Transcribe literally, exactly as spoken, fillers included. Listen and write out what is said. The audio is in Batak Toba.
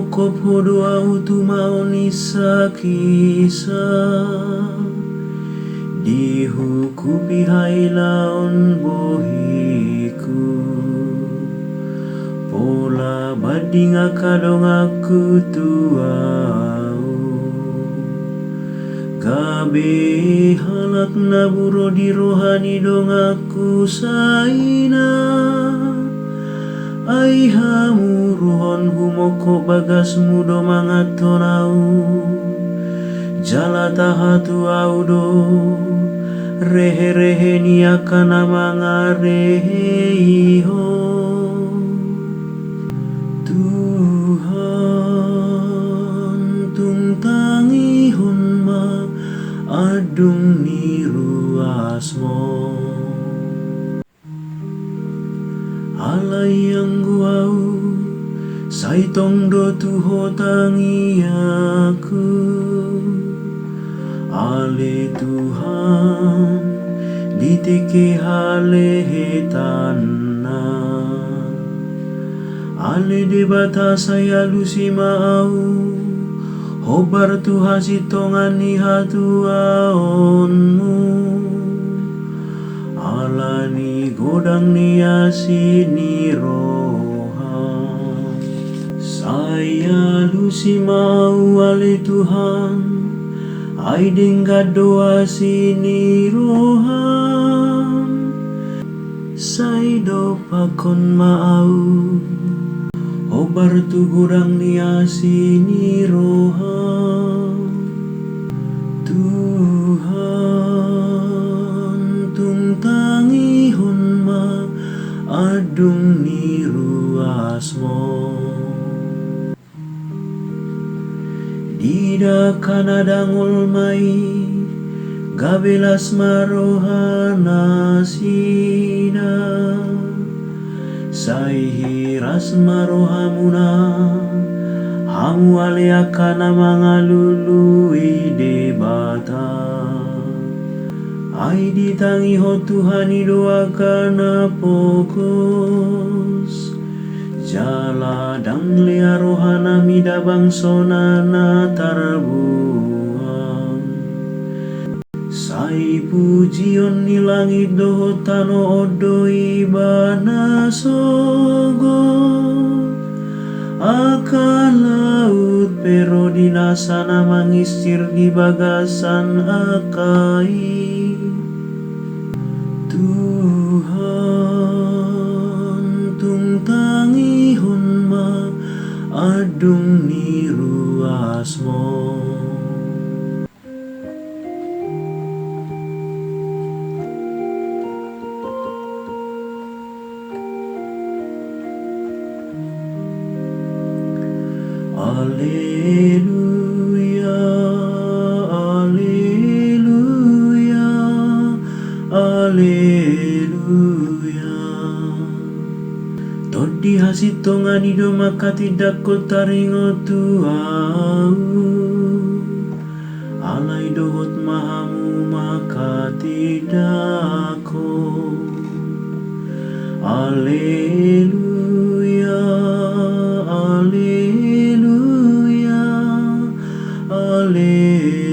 Hop ho do ahu tumaon insak-insak, dihukupi hailaon bohiku, pola banding angka donganku tu ahu. Gabe halak na buro di roha ni donganku saina. Ai hamu ruhon humongkop bagasmu do manganhon ahu. Jala taha tu ahu do reherehe ni angka na mangarehei ho. Tuhan, tung tangihon ma andung ni ruasmu. Alai anggo ahu, sai tong do tu ho tangiangku. Ale Tuhan, di tingki halehetanna. Ale Debata, sai alusi ma ahu, hombar tu hasintongan ni hatuaonmu. Ala ni godang ni asi ni roha. Sai alusi ma ahu ale Tuhan, ai denggan do asi ni roham. Sai dompakhon ma ahu, hombar tu godang ni asi ni roham. Tuhan, tung tangihon ma andung ni ruasmu. Di dangka na dangol ma i, gabe las ma roha nasida. Sai hiras ma rohamuna, hamu ale angka na mangalului Debata. Ai ditangihon Tuhan i do angka na pogos. Jala ndang lea rohana mida bangsona na tarbuang. Sai pujion ni langit dohot tano on do ibana sogot. Angka laut pe ro di nasa na manginsir di bagasan angka i. Tuhan, tung tangihon ma andung ni ruasmu. Aleluya, aleluya, aleluya. Tondi hasintongan i do manghatindanghon taringot tu ahu. Alai dohot ma hamu manghatindanghon. Aleluya, aleluya, aleluya.